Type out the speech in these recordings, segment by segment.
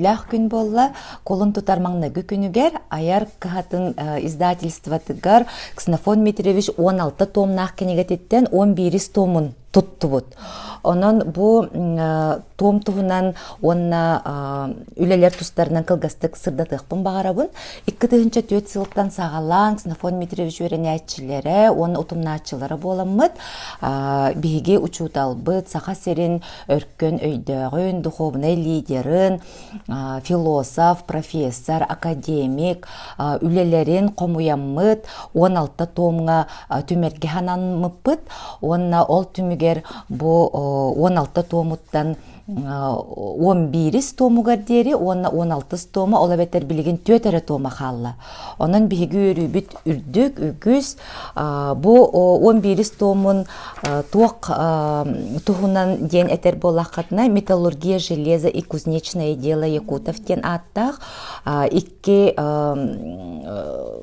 Үөрүүлээх күн буолла. Кулун тутар маҥнайгы күнүгэр Айар кыһатын издательствотыгар Ксенофонт Дмитриевич 16 томнаах кинигэтиттэн 11 томун туттубут. Онон бу том туһунан уонна үлэлэр тустарынан кылгастык сырдатыахпын баҕарабын. 2004 сылтан саҕалаан Ксенофонт Дмитриевич үөрэнээччилэрэ уонна утумнааччылара буоламмыт биһиги учууталбыт Саха сирин өркөн өйдөөҕүн, духовнай лидерын, философ, профессор, академик үлэлэрин хомуйаммыт 16 томҥа түмэргэ ханаммыппыт уонна ол түмүгэр бу 16 томуттан 11 томугар диэри уонна 16 тома ол эбэтэр билигин түөрт эрэ тома хаалла. Онон биһиги үөрүүбүт үрдүк, үгүс. Бу 11 томун туох туһунан диэн этэр буоллаххытына металлургия железа и кузнечное дело якутов диэн ааттаах икки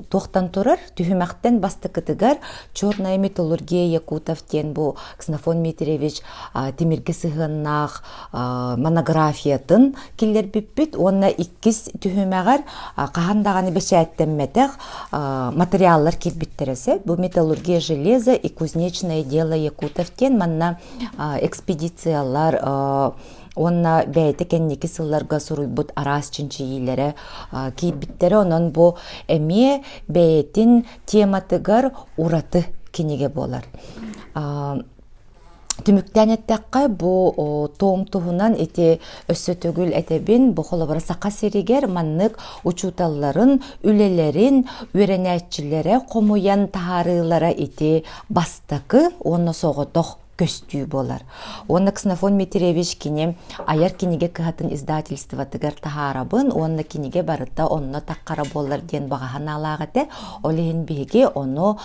туохтан турар түһүмэхтэн бастакытыгар черная металлургия якутов диэн бу Ксенофонт Дмитриевич тимиргэ сыһыаннаах монографиятын киллэрбиппит уонна иккис түһүмэҕэр хаһан даҕаны бэчээттэммэтэх материаллар киирбиттэрэ сөп. Бу металлургия железа и кузнечное дело якутов диэн манна экспедициялар уонна бэйэтэ кэнники сылларга суруйбут араас чинчийиилэрэ киирбиттэрэ. Онон бу эмиэ бэйэтин тематыгар ураты кинигэ буолар. Түмүктээн эттэххэ, бу том туһунан ити өссө төгүл этэбин, бу холобура Саха сиригэр маннык учууталларын үлэлэрин үөрэнээччилэрэ хомуйан таһаарыылара ити бастакы уонна соҕотох көстүү буолар. Уонна Ксенофонт Дмитриевич кини айар кинигэ кыһатын издательствотыгар таһаарабын уонна кинигэ барыта онно таххара буолар диэн баҕа санаалаах этэ. Ол иһин биһиги ону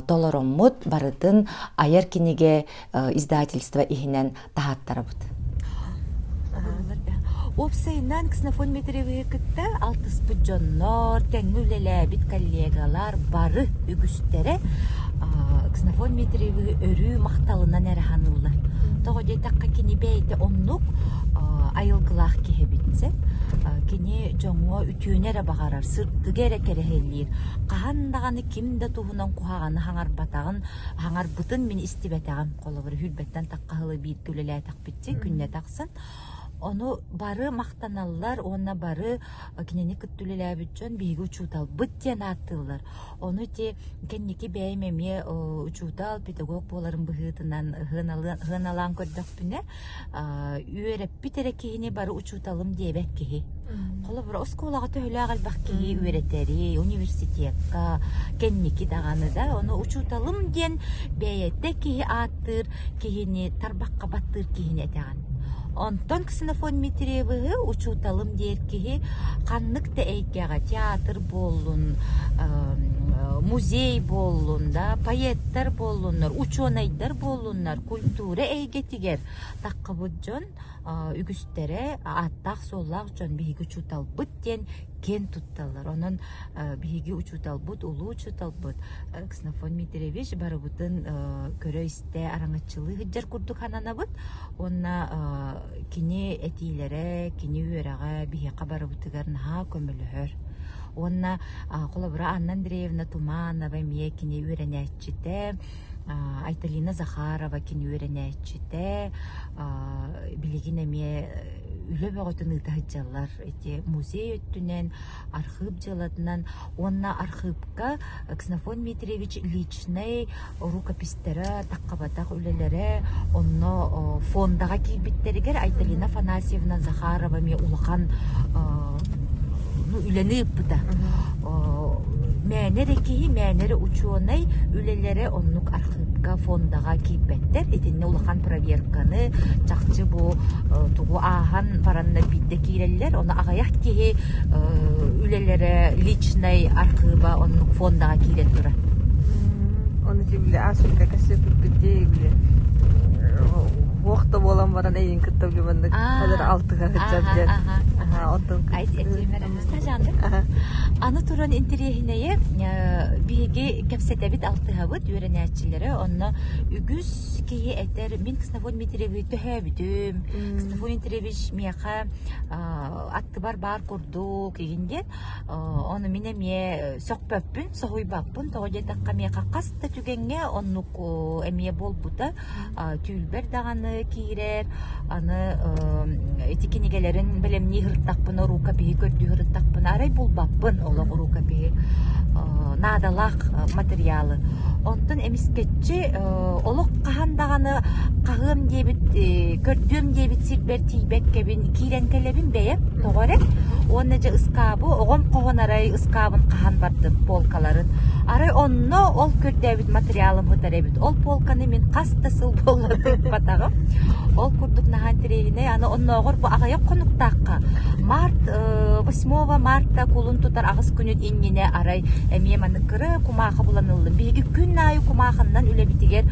толороммут барытын айар кинигэ издательство иһинэн таһааттарабыт. Уопсайынан Ксенофонт Дмитриевиһы кытта алтыспыт дьоннор, тэҥҥэ үлэлээбит коллегалар бары үгүстэрэ Ксенофонт Дмитриевиһы өрүү махталынан эрэ саныыллар. Тоҕо диэтэххэ кини бэйэтэ оннук айылгылаах киһи эбит Кини дьоҥҥо үтүөнү эрэ баҕарар, сырдыгы эрэ кэрэһэлиир. Хаһан даҕаны ким да туһунан куһаҕаны хаҥарбатаҕын, хаҥарбытын мин истибэтэҕим. Холобур, сүүрбэттэн тахха сылы бииргэ үлэлээтэхпитчи, күннэ тахсан. Ону бары махтаналлар уонна бары кинини кытта үлэлээбит дьон биһиги учууталбыт диэн ааттыыллар. Ону ити кэнники бэйэм эмиэ учуутал, педагог буоларым быһыытынан сыаналаан көрдөхпүнэ, үөрэппит эрэ киһини бары учууталым диэбэт киһи. Холобура, оскуолаҕа төһөлөөх элбэх киһи үөрэтэри, университекка, кэнники даҕаны да, ону учууталым диэн бэйэтэ киһи ааттыыр киһини тарбахха баттыыр киһини этэҕин. Онтон Ксенофонт Дмитриевиһы учууталым диир киһи ханнык да эйгэҕэ театр буоллун, музей буоллун да, поэттар буоллуннар, учуонайдар буоллуннар, культура эйгэтигэр таххыбыт дьон үгүстэрэ ааттаах-суоллаах дьон биһиги учууталбыт диэн киэн тутталлар. Онон биһиги учууталбыт, улуу учууталбыт Ксенофонт Дмитриевич барыбытын көрө-истэ, араҥаччылыы сылдьар курдук сананабыт. Уонна кини этиилэрэ, кини үөрэҕэ биһиэхэ барыбытыгар наһаа көмөлөһөр. Уонна холобура Анна Андреевна Туманова эмиэ кини үөрэнээччитэ, Айталина Захарова кини үөрэнээччитэ, билигин эмиэ үлэ бөҕөтүн ыыта сылдьаллар. Ити музей өттүнэн, архыып дьыалатынан уонна архыыпка Ксенофонт Дмитриевич личнэй рукописьтара, таххабатах үлэлэрэ онно фондаҕа киирбиттэригэр Айталина Афанасьевна Захарова эмиэ улахан үлэни ыыппыта. Мээнэ эрэ киһи, мээнэ эрэ учуонай үлэлэрэ оннук архыыпка, фондаҕа киирбэттэр. Итиннэ улахан проверканы, чахчы бу тугу ааһан бараннар биирдэ киирэллэр. Ону аҕыйах киһи үлэлэрэ личнай архыыба оннук фондаҕа киирэн турар. Ону били Африка кэсэппиппит дии били уох да буолан баран эйигин кытта били маннык хадыр алтыга сылдьар диэн. Аны туран интэриэһинэйэ биһиги кэпсэтэбит, алтыһабыт үөрэнээччилэрэ онно үгүс киһи этэр мин Ксенофонт Дмитриевы төһөөбүтүм, Ксенофонт Дмитриевич миэхэ аттыбар баар курдук игин диэн ону мин эмиэ сөхпөппүн, соһуйбаппын тоҕо диэтэххэ миэхэ хас да түгэҥҥэ оннук эмиэ буолбута түүлбэр даҕаны киирэр аны ити кинигэлэрин бэлэмнии сырыттахпына рукопиһи көрдүү сырыттахпына арай булбаппын олох рукопиһи наадалаах материалы онтон эмискэччи олох хаһан даҕаны хаһыам диэбит көрдүөм диэбит сирбэр тиийбэккэбин киирэн кэлэбин бэйэм тоҕо эрэ уонна дьэ ыскаабы оҕом хоһон арай ыскаабын хаһан бардым полкаларын арай онно ол көрдөөбүт материалым сытар эбит ол полканы мин хас да сыл буолла тыыппатаҕым ол курдук наһаа интэриэһинэй аны оннооҕор бу аҕыйах хонуктаахха март 8 марта кулун тутар аҕыс күнүн иннинэ арай эмиэ маннык кыра кумаахы булан ыллым биһиги күн аайы кумаахыннан үлэбитигэр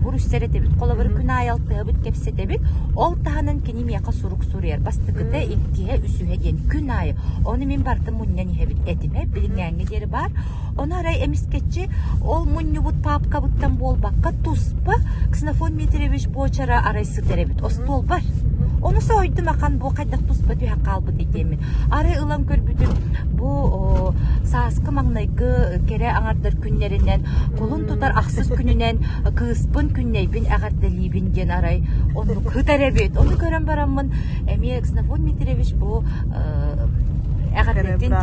хуруссэр этэбит холобур күн аайы алтыһабыт кэпсэтэбит ол таһынан кини миэхэ сурук суруйар бастакыта иккиһэ үсүһэ диэн күн аайы ону мин барытын мунньан иһэбит этим билиҥҥээҥҥэ диэри баар ону арай эмискэччи ол мунньубут паапкабыттан буолбакка туспа Ксенофонт Дмитриевич буочара арай сытар эбит остуолбар ону соһуйдум ахан бу хайдах туспа түһэн хаалбыт диэммин арай ылан көрбүтүм бу сааскы маҥнайгы кэрэ аҥардар күннэринэн кулун тутар ахсыс күнүнэн кыыспын күннэйбин эҕэрдэлиибин диэн арай оннук сытар эбит ону көрөн бараммын эмиэ Ксенофонт Дмитриевич бу эҕэрдэтин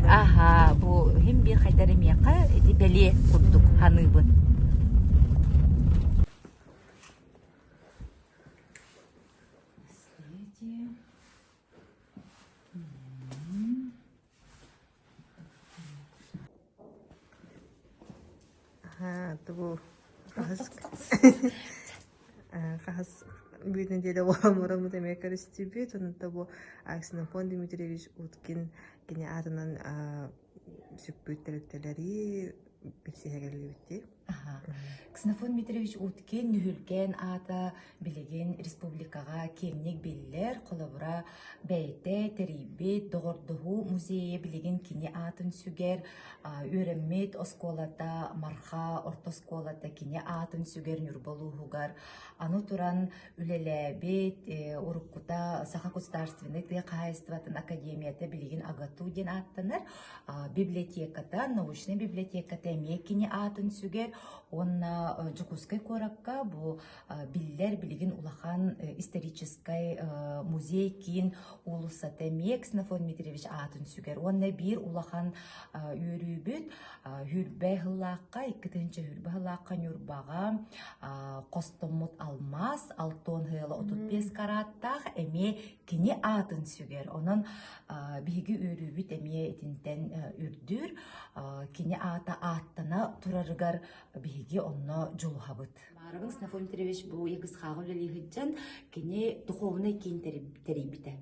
аха бу иһин биир хайдар эмиэхэ ити бэлиэ курдук саныыбын. Наследие. Аха, тугу хаһыс хаһыс биир нэдиэлэ буолан эмиэ көрүстүбүт. Онон бу Ксенофонт Дмитриевич Уткин кини аатынан сүкпүт тэрилтэлэри билсиһэ кэллибит Ксенофонт Дмитриевич Уткин Нүһүлгэн аата билигин республикаҕа киэҥник биллэр. Холобура, бэйэтэ тэрийбит Доҕордоһуу музейа билигин кини аатын сүгэр, үөрэммит оскуолата Марха орто оскуолата кини аатын сүгэр Ньурба улууһугар. Аны туран үлэлээбит, уруккута Саха государственнай тыа хаһаайыстыбатын академията билигин АГАТУ диэн ааттанар. Библиотеката, научнай библиотеката эмиэ кини аатын сүгэр уонна Дьокуускай куоракка бу биллэр билигин улахан историческай музей киин уулуссата эмиэ Ксенофонт Дмитриевич аатын сүгэр уонна биир улахан үөрүүбүт Хүрбэ сыллаахха 2000 хүрбэ сыллаахха Ньурбаҕа хостоммут алмаас алтон сыала 35 карааттаах эмиэ кини аатын сүгэр онон биһиги үөрүүбүт эмиэ итинтэн үрдүүр кини аата ааттана турарыгар биһиги онно дьулуһабыт Марабын Ксенофонт Дмитриевич бу ЕГСХ-ҕа үлэлии сылдьан кини духовнай киин тэрийбитэ.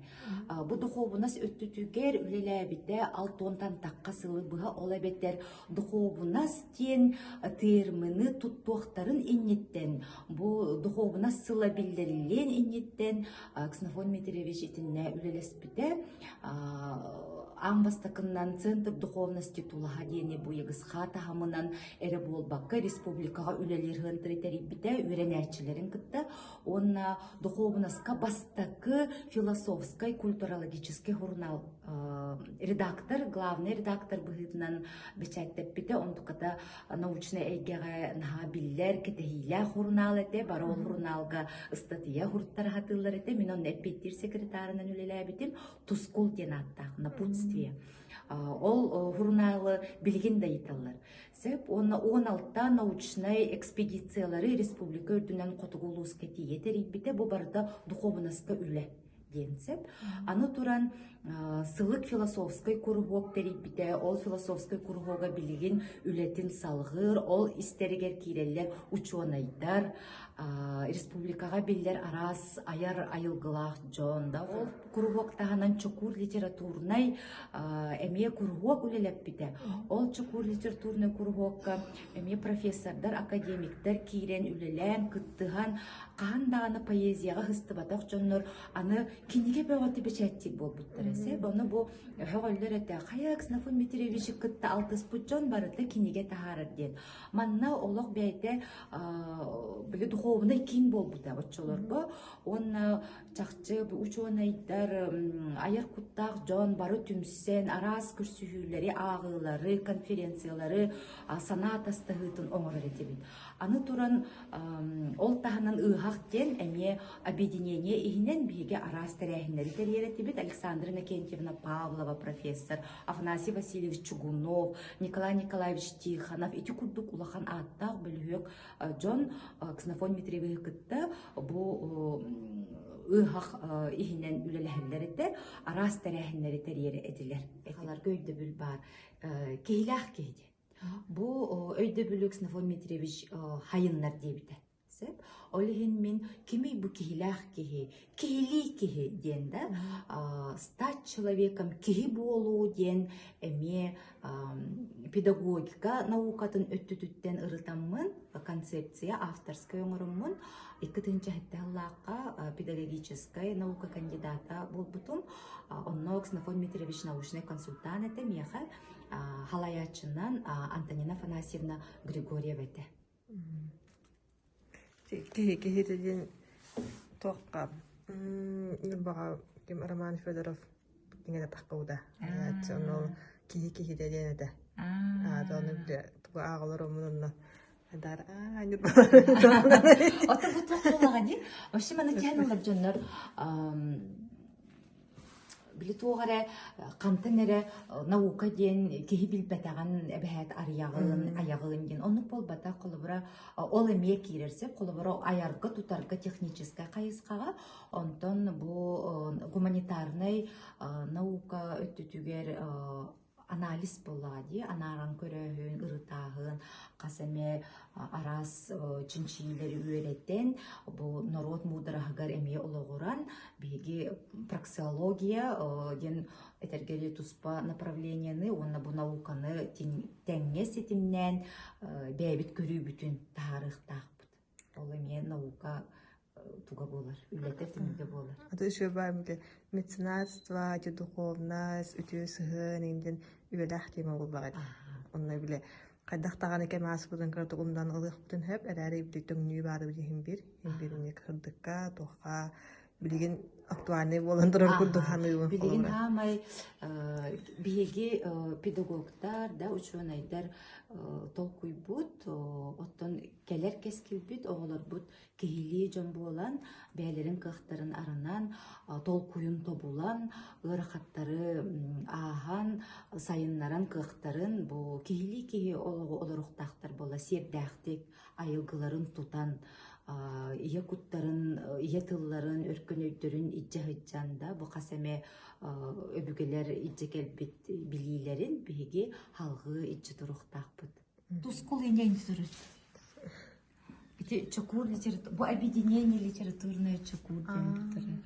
Бу духуобунас өттүтүгэр үлэлээбитэ алтуонтан тахха сылы быһа ол эбэтэр духуобунас диэн термины туттуохтарын инниттэн бу духуобунас сыла биллэриллиэн инниттэн Ксенофонт Дмитриевич итиннэ үлэлэспитэ. Аан бастакыннан Центр духовности Тулаһа диэни бу ЕГСХ таһымынан эрэ буолбакка республикаҕа үлэлиир центры тэрийбитэ үөрэнээччилэрин кытта уонна духуобунаска бастакы философскай культурологический журнал редактор главный редактор быһыытынан бэчээттэппитэ онтуката научнай эйгэҕэ наһаа биллэр кэтэһиилээх журнал этэ бары ол журналга ыстатыйа суруттара сатыыллар этэ мин онно эппиэттиир секретарынан үлэлээбитим тускул диэн ааттаах напутствие Ол журналы билигин да ыйыталлар. Сөп уонна 16 научнай экспедициялары республика үрдүнэн хотугу улууска тиийэ тэрийбитэ. Бу барыта духуобунаска үлэ диэн сөп. Аны туран сылык философскай куруһуок тэрийбитэ. Ол философскай куруһуога билигин үлэтин салҕыыр, ол истэригэр киирэллэр учуонайдар, республикаҕа биллэр араас айар айылгылаах дьон да ол куруһуок таһынан чокуур литературнай эмиэ куруһуок үлэлэппитэ. Ол чокуур литературнай куруһуокка эмиэ профессордар, академиктар киирэн үлэлээн, кыттыһан, хаһан даҕаны поэзияҕа сыстыбатах дьоннор аны кинигэ бөҕөтө бэчээттиир буолбуттар. Сөп, ону бу өһөҕөллөр этэ. Хайа Ксенофонт Дмитриевичи кытта алтыспыт дьон барыта кинигэ таһаарар диэн. Манна олох бэйэтэ били духовнай киин буолбута оччолорго. Уонна чахчы бу учуонайдар, айар куттаах дьон бары түмсэн араас көрсүһүүлэри, ааҕыылары, конференциялары, санаа атастаһыытын оҥорор этибит. Аны туран ол таһынан ыыһах диэн эмиэ объединение иһинэн биһиги араас тэрээһиннэри тэрийэр этибит. Александра Иннокентьевна Павлова профессор, Афанасий Васильевич Чугунов, Николай Николаевич Тихонов ити курдук улахан ааттаах бөлүһүөк дьон Ксенофонт Дмитриевиһы кытта бу ыыһах иһинэн үлэлэһэллэр этэ, араас тэрээһиннэри тэрийэр этилэр. Халарга өйдөбүл баар. Киһилээх киһи диэн. Бу өйдөбүлү Ксенофонт Дмитриевич хайыннар диэбитэ. Сөп. Ол иһин мин кимий бу киһилээх киһи, киһилии киһи диэн да стать человеком киһи буолуу диэн эмиэ педагогика наукатын өттүтүттэн ырытаммын концепция авторскай оҥороммун 2007 сыллаахха педагогическай наука кандидата буолбутум. Онно Ксенофонт Дмитриевич научнай консультант этэ миэхэ халайааччынан Антонина Афанасьевна Григорьева этэ. Киһи киһитэ диэн туохха Ньурбаҕа ким Роман Федоров иҥэрэ таххыбыта. Ону киһи киһитэ диэн этэ. Аата ону тугу ааҕалар омунунна Дар аа Ньурба. Ото бу туох буоллаҕа дии. Вообще маны кэһэн ылар дьоннор били туох эрэ хантан эрэ наука диэн киһи билбэтэҕин эбэһээт арыйаҕын, айаҕын диэн оннук буолбатах. Холобура, ол эмиэ киирэр сөп. Холобура, айарга-тутарга техническэй хайысхаҕа, онтон бу гуманитарнай наука өттүтүгэр анализ буоллаҕа дии, анааран көрөөһүн, ырытааһын, хас эмэ араас чинчийиилэри үөрэтэн, бу норуот муудараһыгар эмиэ олоҕуран, биһиги праксиология диэн этэргэ дылы туспа направлениены уонна бу науканы тэҥҥэ ситимнээн бэйэбит көрүүбүтүн таһаарыахтаахпыт. Ол эмиэ наука туга буолар, үлэтэ түмүгэ буолар. Аты үчүгэй меценатство, духовность, үтүө сыһыан диэн үлэлээх тема буоллаҕа дии. Онно бile хайдах даҕаны кэм ааспытын кыратык умнан ылыахпытын сөп, эрээри били төҥнүү баары иһин биир, иһин биир инник сырдыкка, туохха билигин актуальный буолан турар курдук саныыбын. Билигин хаамай биһиги педагогтар да учуонайдар толкуйбут, оттон кэлэр кэскилбит оҕолорбут киһилии дьон буолан, бэйэлэрин кыахтарын арынан, толкуйун тобулан, ыарахаттары ааһан, сайыннаран кыахтарын бу киһилии киһи олоҕу олоруохтаахтар буола сиэрдээхтик айылгыларын тутан, ийэ куттарын, ийэ тылларын, өркөн өйдөрүн илдьэ сылдьан да бу хас эмэ өбүгэлэр илдьэ кэлбит билиилэрин биһиги салҕыы илдьэ туруохтаахпыт. Тускул институт. Ити Чокуур литература, бу объединение литературное Чокуур диэн бүтэрэр.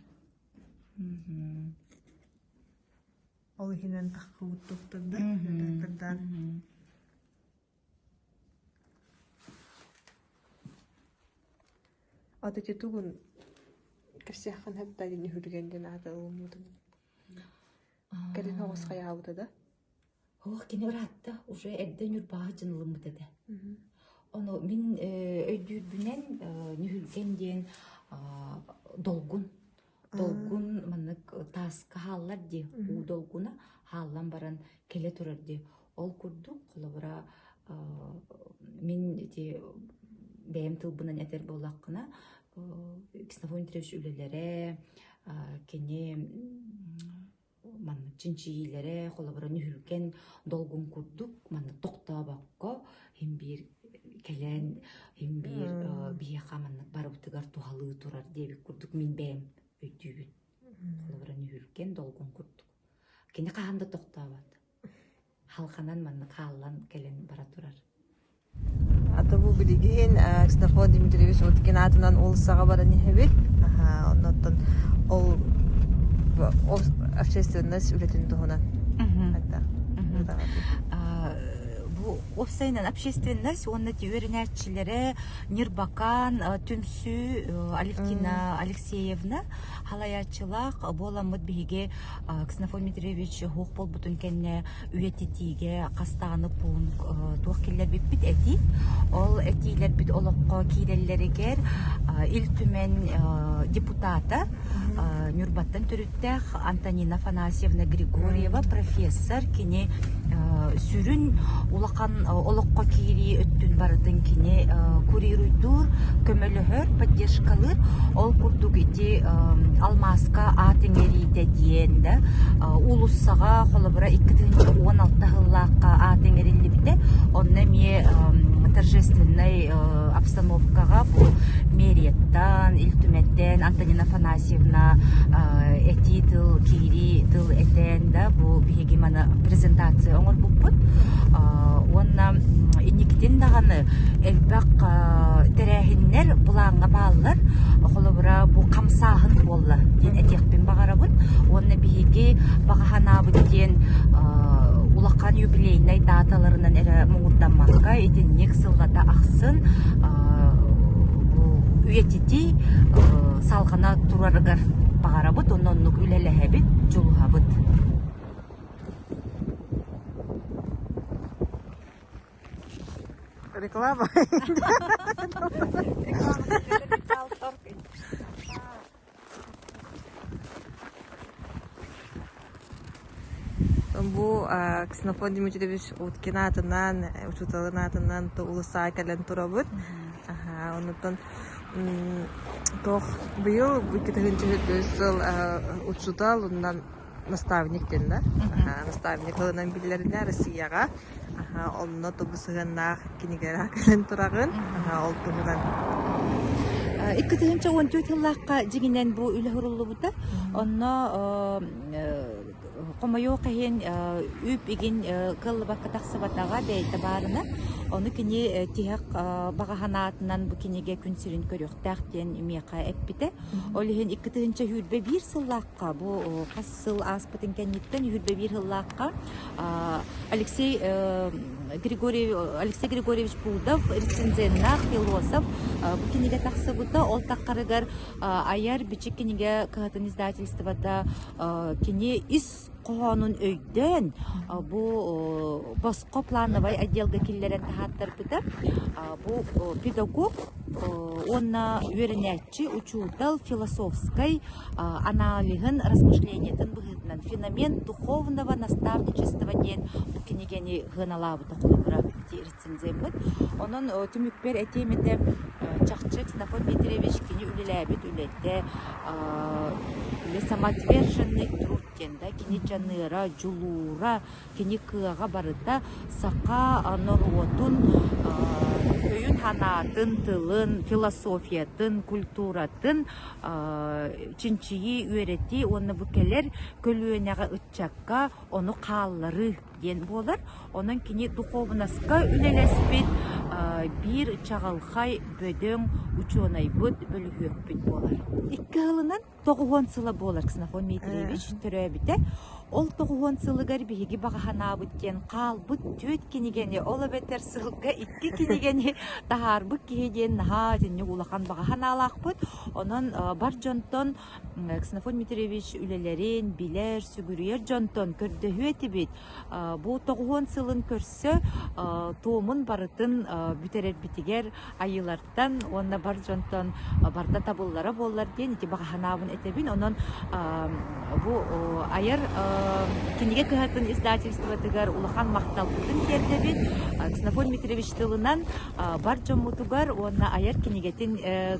Ол иһинэн таххыбыт туттарда, редактордаан. Ат ити тугун кэпсиэххин сөп да диэн үһүлгэн диэн аата ылыммытым. Кэлин оҕус хайаабыта да? Ох, кини ыраатта, уже эрдэ Ньурбаҕа дьынылыммыт этэ. Ону мин өйдүүрбүнэн Нүһүлгэн диэн долгун, долгун маннык тааска хааллар дии, уу долгуна хааллан баран кэлэ турар дии. Ол курдук, холобура, мин ити бэйэм тылбынан этэр буоллаххына, Ксенофонт Андреевич үлэлэрэ, кини маннык чинчийиилэрэ, холобура, нүһүлгэн долгун курдук маннык тохтообокко иһин биир кэлэн, иһин биир биһиэхэ маннык барыбытыгар туһалыы турар диэбит курдук мин бэйэм өйдүүбүн. Холобура, нүһүлгэн долгун курдук. Кини хаһан да тохтообот. Халҕанан маннык хааллан кэлэн бара турар. Ата бу билигин Ксенофонт Дмитриевич Уткин аатынан уулуссаҕа баран иһэбит. Оннуттан ол общественность үлэтин туһунан. Бу Бу уопсайынан общественность уонна үөрэнээччилэрэ Ньырбакаан түмсүү Алевтина Алексеевна халайааччылаах буоламмыт биһиги Ксенофонт Дмитриевич суох буолбутун кэннэ үйэтитиигэ хастааны пункт туох киллэрбиппит этии. Ол этиилэрбит олоххо киирэллэригэр Ил Түмэн депутата Ньурбаттан төрүттээх Антонина Афанасьевна Григорьева профессор кини сүрүн улахан олоххо киирии өттүн барытын кини курируйдуур, көмөлөһөр, поддержкалыыр. Ол курдук ити алмааска аат иҥэриитэ диэн да уулуссаҕа холобура 2016 сыллаахха аат иҥэриллибитэ. Онно эмиэ торжественнай обстановкаҕа бу мэрияттан, Ил Түмэнтэн Антонина Афанасьевна этии тыл, киирии тыл этэн да бу биһиги маны презентация оҥорбуппут. Уонна инникитин даҕаны элбэх тэрээһиннэр былааҥҥа бааллар. Холобура, бу хамсааһын буолла диэн этиэхпин баҕарабын. Уонна биһиги баҕа санаабыт диэн улахан юбилейнай дааталарынан эрэ муҥурдаммакка итинник сыллата ахсын үйэтитии салҕана турарыгар баҕарабыт уонна оннук үлэлэһэбит, дьулуһабыт. Реклама. Бу Ксенофонт Дмитриевич Уткин аатынан, учууталын аатынан уулуссаҕа кэлэн турабыт. Оннуттан туох быйыл 2004 сыл учуутал оннунан наставник диэн да наставник ылынан биллэринэ Россияҕа онно тобу сыһыаннаах кинигэлээх кэлэн тураҕын ол туһунан 2014 сыллаахха дьиҥинэн бу үлэ суруллубута. Онно хомойуох иһин үп игин кыаллыбакка тахсыбатаҕа бэйэтэ баарына. Ону кини тиһэх баҕа санаатынан бу кинигэ күн сирин көрүөхтээх диэн миэхэ эппитэ. Ол иһин 2021 сыллаахха бу хас сыл ааспытын кэнниттэн 21 сыллаахха Алексей Григорьевич, Алексей Григорьевич Пудов рецензеннаах философ бу кинигэ тахсыбыта. Ол таххарыгар айар бичик кинигэ кыһатын издательствота кини ис хоһоонун өйдөөн бу босхо плановай отделга киллэрэн таһааттарбыта. Бу педагог уонна үөрэнээччи, учуутал философскай аналиһын, размышлениетын быһыытынан «Феномен духовного наставничества» диэн бу кинигэни сыаналаабыта холобура ити рецензияммыт. Онон түмүкпэр этиэм этэ чахчы Ксенофонт Дмитриевич кини үлэлээбит үлэтэ үлэ самоотверженный труд диэн да кини дьаныара, дьулуура, кини кыаҕа барыта саха норуотун өйүн-санаатын, тылын, философиятын, культуратын чинчийии, үөрэтии уонна бу кэлэр көлүөнэҕэ ыччакка ону хаалларыы диэн буолар. Онон кини духуобунаска үлэлэспит биир чаҕылхай бөдөҥ учуонайбыт, бөлүһүөкпүт буолар. Икки сылынан тоҕуһуон сыла буолар Ксенофонт Дмитриевич төрөөбүтэ. Ол тоҕуһуон сылыгар биһиги баҕа санаабыт диэн хаалбыт түөрт кинигэни, ол эбэтэр сылга икки кинигэни таһаарбыт киһи диэн наһаа итинник улахан баҕа санаалаахпыт. Онон бар дьонтон Ксенофонт Дмитриевич үлэлэрин билэр, сүгүрүйэр дьонтон көрдөһүө этибит. Бу тоҕуһуон сылын көрсө туомун барытын бүтэрэрбитигэр айыылар уонна бар дьонтон барыта табыллара буоллар диэн ити баҕа санаабын этэбин. Онон бу айар кинигэ кыһатын издательствотыгар улахан махталбытын тиэрдэбин. Ксенофонт Дмитриевич тылынан бар дьоммутугар уонна айар кинигэтин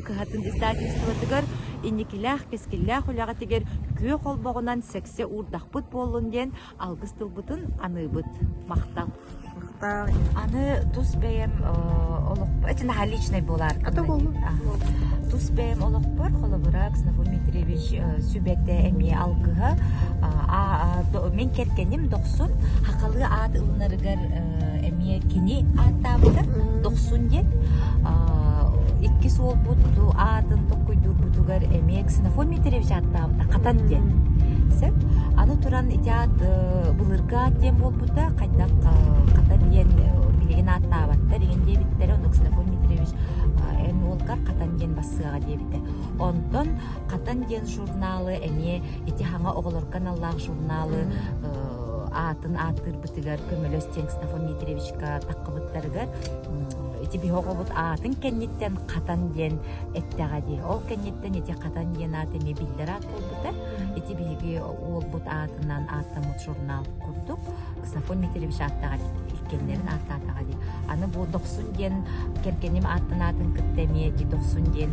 кыһатын издательствотыгар инникилээх кэскиллээх үлэҕитигэр күөх олбоҕунан сэксэ уурдахпыт буоллун диэн алгыс тылбытын аныыбыт. Махтал. Махтал. Аны тус бэйэм олохпор, это наһаа личный буолаар. Тус бэйэм олохпор холобура Ксенофонт Дмитриевич сүбэтэ эмиэ алгыһа мин кэргэним Дохсун хахалыы аат ылынарыгар эмиэ кини ааттаабыта Дохсун диэн иккис уолбут аатын толкуйдуурбутугар эмиэ Ксенофонт Дмитриевич ааттаабыта Хатан диэн сөп аны туран ити аат былыргы аат диэн буолбута хайдах Хатан диэн Билигин ааттаабаттар игин диэбиттэрэ. Онно Ксенофонт Дмитриевич эн уолгар Хатан диэн бассыаҕа диэбитэ. Онтон Хатан диэн журналы эмиэ ити хаҥа оҕолорго аналлаах журналы аатын ааттыырбытыгар көмөлөс диэн Ксенофонт Дмитриевичка таххыбыттарыгар ити биһи оҕобут аатын кэнниттэн Хатан диэн эттэҕэ дии. Ол кэнниттэн ити Хатан диэн аат эмиэ биллэр аат буолбута. Ити биһиги уолбут аатынан ааттаммыт журнал курдук Ксенофонт Дмитриевич ааттаҕа иккиэннэрин ааттаатаҕа дии. Аны бу Дохсун диэн кэргэним ааттан аатын кытта эмиэ ити Дохсун диэн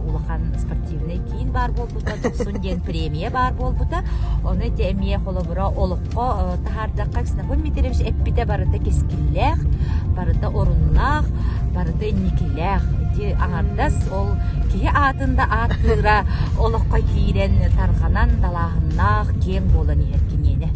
улахан спортивнай киин баар буолбута, Дохсун диэн премия баар буолбута. Ону ити эмиэ холобура олоххо таһаардахха Ксенофонт Дмитриевич эппитэ барыта кэскиллээх, барыта оруннаах, барыта инникилээх. Ити аҥардас ол киһи аатын да ааттыыра олоххо киирэн тарҕанан далааһыннаах киэҥ буолан иһэр киниэнэ.